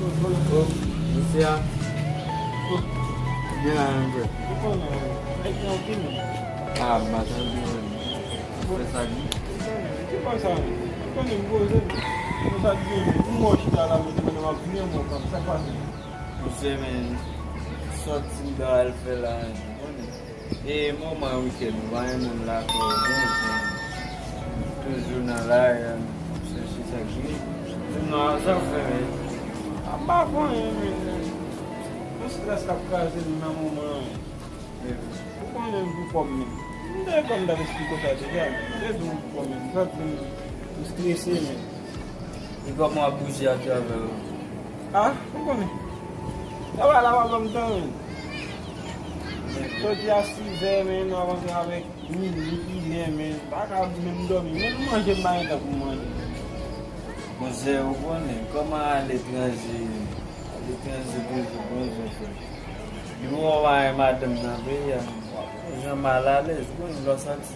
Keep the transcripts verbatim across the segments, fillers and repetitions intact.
Oh, mesye a. Byen la, menm frè. Ou konnen, nèg nan okipe. Ah, m pa tande, menm. Ou fè sa di? Ou konnen, ki bò sa, menm? Ou konnen, m poze, menm. Ou sa di, menm. M wè w chita la, menm, m ap vini, m wè w p ap, sa k pase? Mesye, men, sòti m ta al fè la, ou konnen. E moman wikenn, ou pa gen moun lakay ou, bon jan. Toujou nan lari a, m ap chèche sa k gen. Di m non, sa w fè, men. A, m pa fè anyen, men. Yon strès k ap kraze m nan moman an. Ou konnen m pou kò m menm. M te kwè m t ap esplike w sa deja, men. M te di w m pou kò m menm. M santi m, m strese, men. E kòman w ap bouje atravè yo? Ah, ou konnen. Travay la pa ban m tan, men. Soti a sizè, men, nou ap antre avèk minui, inè, men. M pa ka menm dòmi. Menm manje, m pa gen tan pou m manje. Monchè, ou konnen, kòman aletranje, aletranje toujou bon jan fè. Depi w wè w pa gen madanm nan peyi a, w ap yon jan malalèz, bon, lè w santi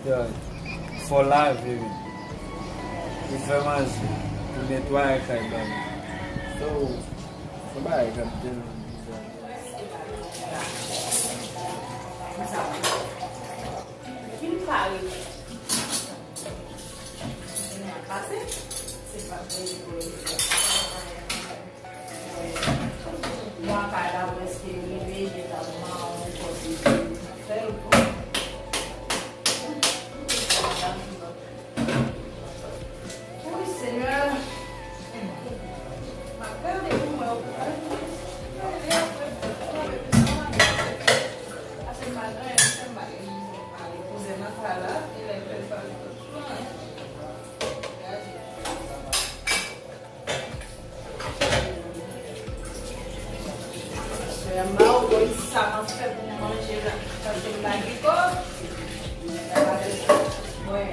fò lave wi. Pou fè manje, pou netwaye kay ba nou. So, se yon bagay k ap deranj bizarre. Vin pare. Vin pase. Se pa vre, vre. Mwen pa la prèske rive, gentan mawon, kote fè l bon. Wi, Senyè. M ap gade pou mwen. Pase m pa gen anyen pou fè, m pa gen moun pou m pale. Kouzen nan kay la, e lè l fè l pale tout sou anyen. Gade. Sè Margolis, sa m ap fè pou manje la, paske m pa gen kòb. Mwen.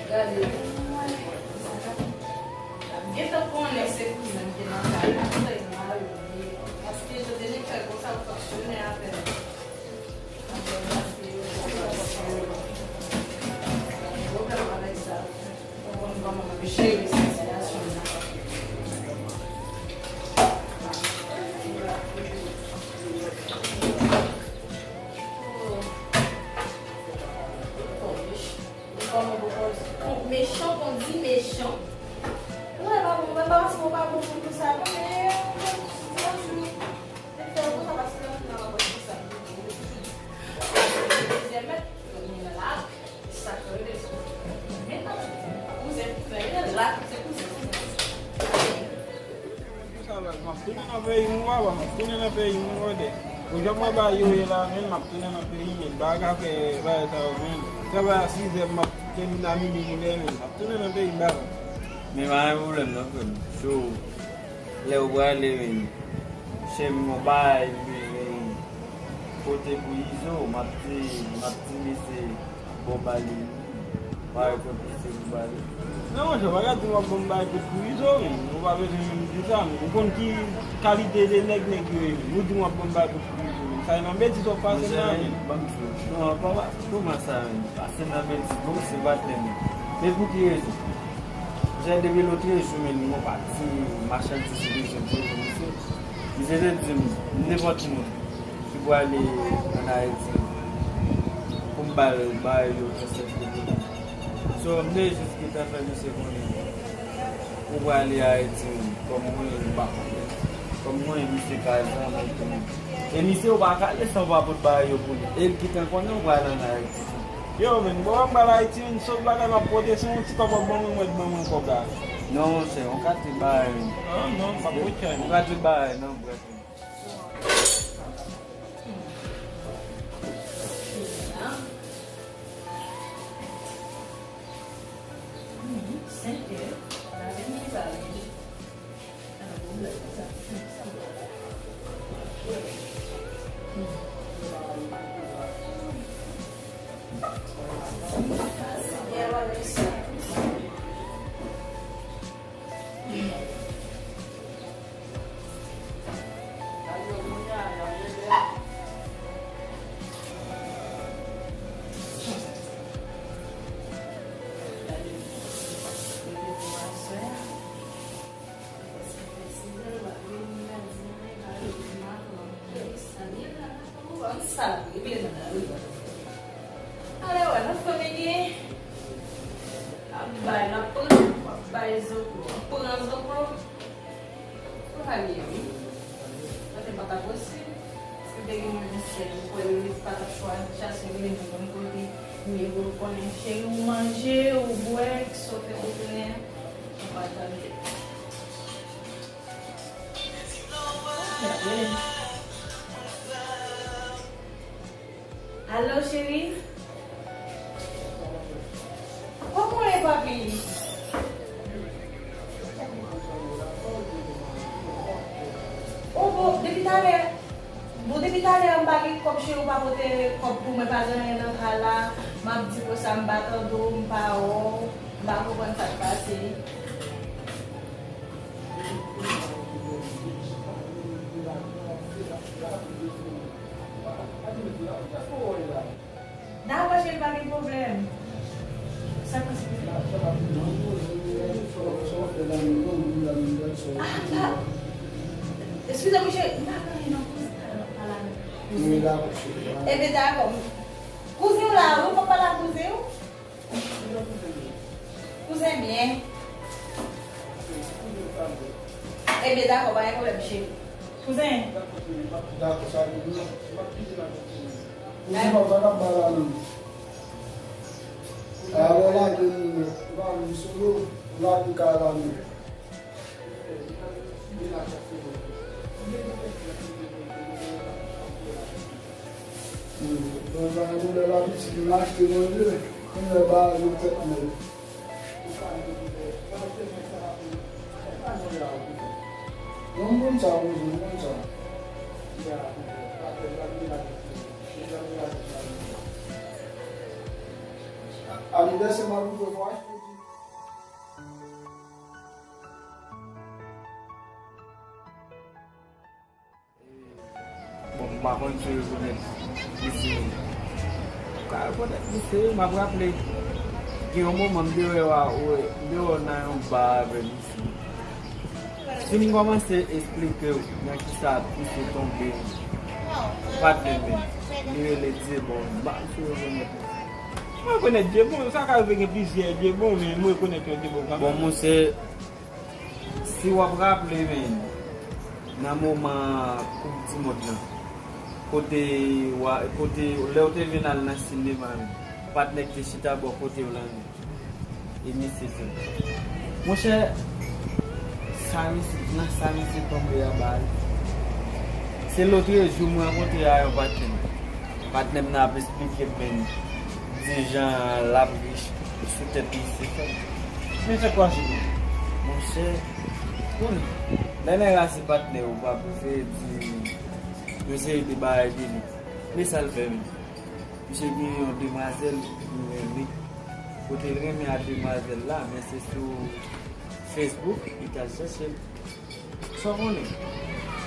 Gade. Gentan konnen se kouzen m te nan kay la, m fè mal, paske yo te vin fè konsa, m fonksyone avè l. Avè l, paske yo, yo, yo, pwoblèm avèk sa. Ou konn kòman m ap jere sitiyasyon an. Kòman pou kon, kon mechan, kon di mechan. Ou wè pa bon, ou wè pa paske ou pa bon pou sa, non, men, yon jou, te fè ou konsa paske nan, nan, nan, konsa. Dezyèm mèt, li la, sa k rele, men, kouzen, kouzen, li la, se kouzen, kouzen. Sa la, m ap tounen nan peyi m, papa, m ap tounen nan peyi m, brother. Pou jan m wè bagay yo ye la, menm, m ap tounen nan peyi m, men m pa ka fè bagay sa yo, menm. Travay a sizè, m ap termine a minui, menm, m ap tounen nan peyi m, papa. Men pa gen pwoblèm non, frè m. So, lè ou prale, menm, chèm yon bagay, menm, pote pou Izo, m ap di, m ap di mesye, bon, ba li. Parèt konplis se pou ba li. Non, monchè, pa ka di w ap ban m bay kout pou Izo, men. Ou pa bezwen menm di sa, men. Ou konn ki kalite de nèg nèg yo ye, men. Ou di m w ap ban m bay kout pou Izo, men. Sa e nan betiz w ap pase m nan, men. Ban m di w. Non, pa, pa, kòman sa, men? Pase m nan betiz, non, se patnè, men. Men pou ki rezon? Jè depi lòt jou, men, nou pati machandiz sou bezwen pou misye. Misye te di m, nenpòt moun ki prale ann Ayiti pou m ba l, ba yo konsèy de mwen. So, m te jis gentan fè misye konnen ou prale Ayiti, kòm mwen, m pa konnen. Kòm mwen, misye ka zanmi tou. E misye, ou pa ka ale san w pa pot bagay yo pou li. E l gentan konnen ou prale ann Ayiti. Yo, men, bon, m prale Ayiti, men, sèl bagay m ap pote, se yon ti kòb w ap ban mwen, mwen ban mwen kòb la. Non, monchè, yon kalite bagay, men. Ah, non, m pa pote yon kalite bagay, non, brèf. Sa l ap regle nan lari. Ale wè, nan fanmi gen. Ap bay, n ap pran, ap bay zoklo, ap pran zoklo. Ou pa gen, wi. Paske pa ta posib. Si te gen mwen yon sèl, ou kwè li pa t ap chwa-, chache rele m yon kote. Men pou l konnen cheri ou manje, ou bwè, kisa w fè pou jounen an, ou pa tande. Li ap rele m. Alo, cheri? Kòman w ye, papi? O, bon, depi talè, bon, depi talè, m pa gen kòb, cheri, ou pa pote kòb pou mwen, pa gen anyen nan kay la. M ap di konsa, m pa tande w, m pa wè w, m pa konprann sa k pase. Dakò, cheri, pa gen pwoblèm. Sa k pase? Ah, ta-, eskize m, cheri, m pa konnen non, kouzen, pa la non. Kouzen. Ebyen, dakò. Kouzen w la, wi, m ap pale ak kouzen w. Kouzen byen. Ebyen, dakò, pa gen pwoblèm, cheri. Kouzen. Dakò, sa vle di. Kouzen, pa, pa, pa, pa, pa, non. A, lè w lage li nèt, ou pa vin sou yo, ou lage kay la nèt. Mwen pa gen doulè lapitit, mwen achte manje, mwen ba yo tèt mwen. Non, m konn sa, mwen, m konn sa. Anivèsè m ap rive, fò achte ti. Bon, m pa konn si w rekonèt misye. Ou ka rekonèt misye, m ap raple. Gen yon moman m te wè w a, w, m te wè w nan yon ba avè misye. Si m kòmanse esplike w nan kisa misye tonbe, patnè m, li rele Dyebon. M pa konn si w rekonèt misye. M rekonèt Dyebon, sa ka rive gen plizyè Dyebon, men m rekonèt yon Dyebon kanmenm. Bon, monchè, si w ap raple, men, nan moman Koup di mond lan, kote w a, kote, lè w te vin al nan sinema, men, patnè k te chita bò kote w lan, men, e misye se. Monchè, sa misye, nan sa misye tonbe anba a, se lòtrejou m rankontre a yon patnè m. Patnè m nan ap esplike m, men, di jan l ap rich sou tèt misye. Men fè kwa se bon. Monchè, konnen, lè nèg la se patnè w, w pa pou fè di yon seri de bagay de li. Men sa l fè, men. Misye gen yon demwazèl li renmen. Kote l renmen a demwazèl la, men se sou Facebook, li t al chèche l. Sa w konnen?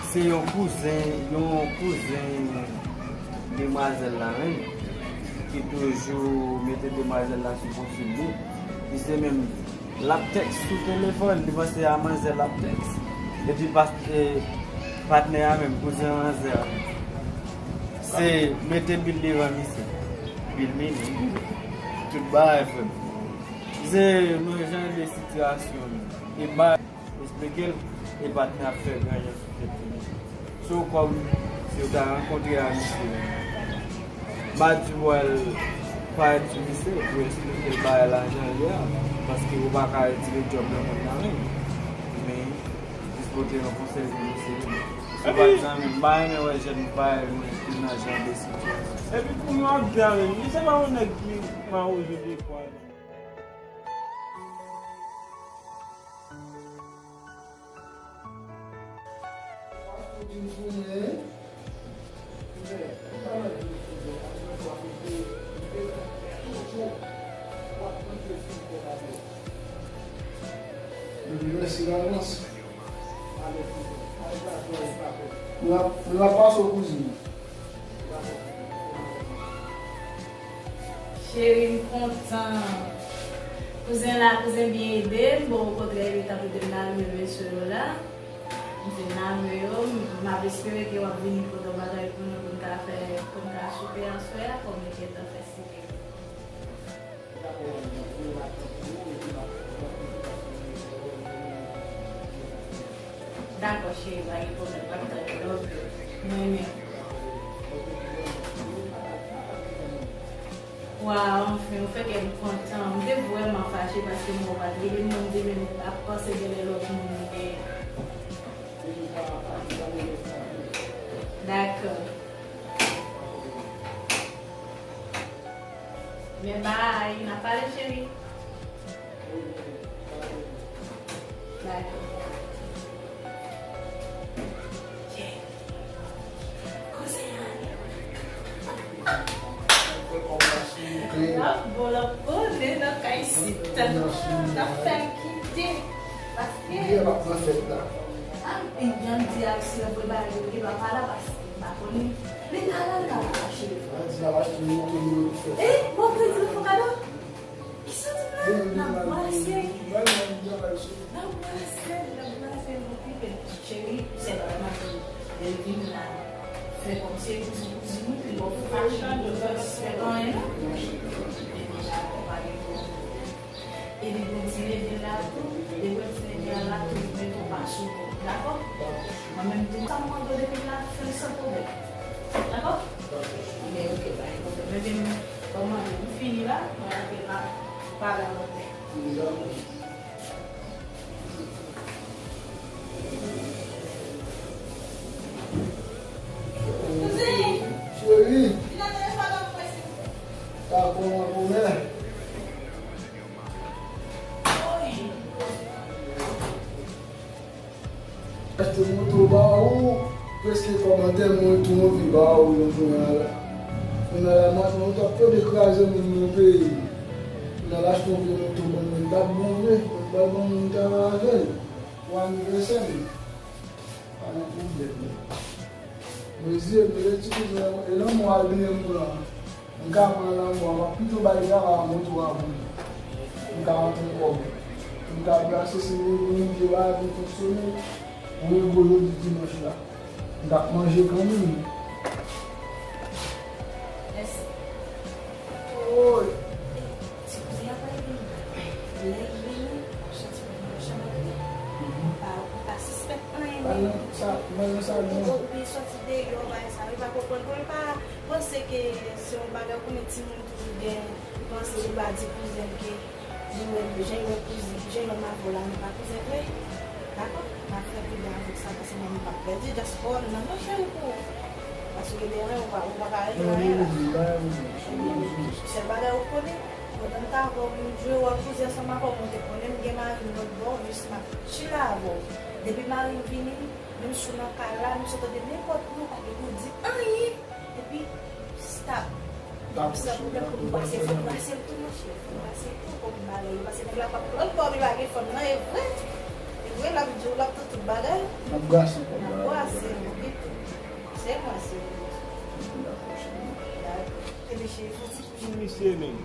Se yon kouzen, yon kouzen demwazèl la menm, ki toujou mete demwazèl la sou pwofil li. Li se menm, l ap tèks sou telefòn, li panse a manzè l ap tèks. Epi pas-, e, patnè a menm, kouzen manzè a menm, se mete bil devan misye. Bil mini, tout bagay, frè m. Se yon jan de sitiyasyon, e ba, esplike l, e patnè ap fè granjan sou tèt li. So, kòm si w ta rankontre a misye, m pa di w al parèt sou misye pou esplike l bagay la jan l ye a, paske ou pa ka retire djòb nan moun nan men, men jis pote yon konsèy pou misye. Si w pa t zanmi m, m pa renmen wè jèn parèy mwen ki nan jan de sitiyasyon. Epi pou nou ap di avè m, misye pa yon nèg ki mawozo de kwa non. Mèsi, Lalans. Mwen ap, mwen ap pase w kouzin. Cheri, m kontan. Kouzen la, kouzen byen ede m. Bon, okontrè, li t ap ede m nan leve mesye yo la. M se Name yo, m ap espere ke w ap vini pote yon bagay pou nou, pou n ka fè, pou n ka soupe aswè a, kòm li gentan fè site. Dakò, cheri, pa gen pwoblèm, m ap tann ou, love you. M renmen w. Waw, anfen, ou fè kè m kontan. M te vrèman fache paske m wè w pa t rele m, mwen m te menm ap panse genlè lòt moun ou genyen. Dakò. Men bay, n ap pale, cheri. Dakò. Yeah. Kouzen an. L ap bon, l ap konnen nan kay isit. N ap fè l kite. Paske. Byen, l ap nan fèt la. A, e jan m di a, si l ap prepare, li pa la, paske m pa konnen. Men n al, n al, n al, cheri. Ann di n ap achte moto, moto pou fèt. E, bon, kredi nan fon kado? Kisa w di m la? N ap brase. N ap brase, n ap brase, n ap brase, nou pi bèl. Cheri, se pa maten. Lè l vin la, fè kòmsi e kouzin kouzin ou, li ba w fache, li ba w respè anyen, non. Epi la, pa gen pwoblèm. Epi kontinye vin la tou, depi w fin vin la tou, mete w pa sou kò, dakò? Mwen menm tou, sa m mande w depi la, fè l san pwoblèm. Dakò? Oke, oke, pa gen pwoblèm. Epi m, kòman, m fini la, mwen antre la, pale avè w. Cheri. Dakò, mwen konnen. Achte moto ba ou, prèske kòmantè mwen tou anvi ba ou nan jounen an la. Jounen an la, mwen, mwen t ap pede kraze moun nan peyi. Mwen al achte yon vye moto ban mwen, m t ap bon vre, mwen t ap ban moun travay avè l pou anivèsè m. Pa gen pwoblèm. Mezye, mezye ti kouzen, e lanmò al benyen m pran. M ka pran lanmò a, m ap pito bay travay a moto a pou li. M ka antre kòb. M ka brase si m vin vye bagay pou fonksyone. Pou rive jodi dimanch la. M t ap manje kanmenm. Mèsi. Woy! Ti kouzen an pral vin. Lè l vini, w ap santi pou yon chanm antre. Ou pa, ou pa sispèk anyen. Mwen menm sa, mwen menm sa, non. Ou, ou byen soti deyò, bagay sa, ou pa konprann, pou l pa panse ke se yon bagay, ou konnen timoun toujou gen panse, li pa di kouzen ke li wè, jan l wè kouzen, jan l wè m avè w la, nou pa kouzen vre. Dakò? M ap fè pibli avèk sa, paske mwen menm m p ap pèdi, just call nan men cheri pou ou. Paske de anyen, ou pa, ou pa ka regle anyen la. Sèl bagay ou konnen, pandan m t avè w, m jwe wòl kouzen ansanm avè w, mwen te konnen m gen mari m lòt bò, jis m ap chile avè w. Depi mari m vini, menm si w nan kay la, menm si w tande nenpòt non, pa gen pou w di anyen. Epi, stop. Dakò, cheri, dakò, pa gen pwoblèm. Fò m brase l tou, monchè. Fò m brase l tou, kòm bagay yo. Paske nèg la p ap lòt bò, li lage fanm nan, e vre. E vre, l ap di w, l ap tout, tout bagay. N ap brase, n ap brase. N ap brase, oke. Se mwen, se mwen. Dakò, cheri. Dakò. Epi, cheri, fò ti Ki misye menm?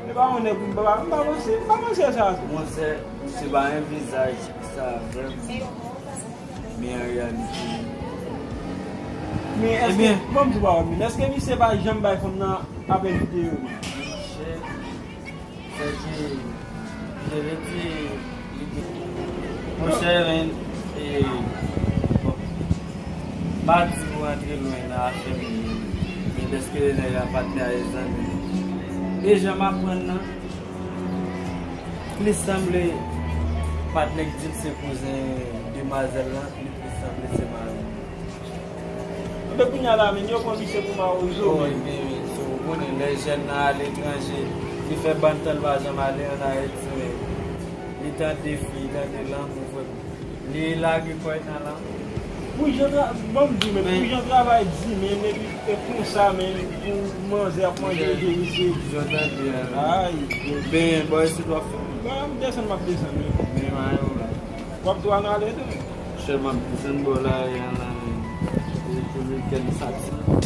E pa yon nèg m pa, m pa panse, m pa panse sa tou. Monchè, misye pa yon vizaj ki sa vrèman. Men an reyalite. Men èske, ebyen, bon, m di pawòl, men èske misye pa janm bay fanm nan apèl videyo? Monchè, sèke, je veux dire, Monchè, men, e, bon, m pa di pou rantre lwen nan afè m, men dèske nèg la patnè a zanmi m. E jan m aprann nan, plis sanble patnè k di l se kouzen demwazèl lan, li plis sanble se mari l. Enben kounye a la, men yo pran misye pou mawozo. Oh, men, men, so, ou konnen, lè jèn nan aletranje, li fè bann tan l pa janm ale ann Ayiti, men li tande fi, li tande lanmou, frè. Li lage kò l nan lanmou. Pou jan tra-, ban m di, men pou jan travay di, men, men, e konsa, men, pou manzè ap manje, je misye. Jan tande a, men. Ay. Ben, bò isit w ap fè. Ban m desann, m ap desann, men. Men mayo la. W ap tou ann ale tou? Chè m ap desann bò lari a la, men. Repiblikèn sati.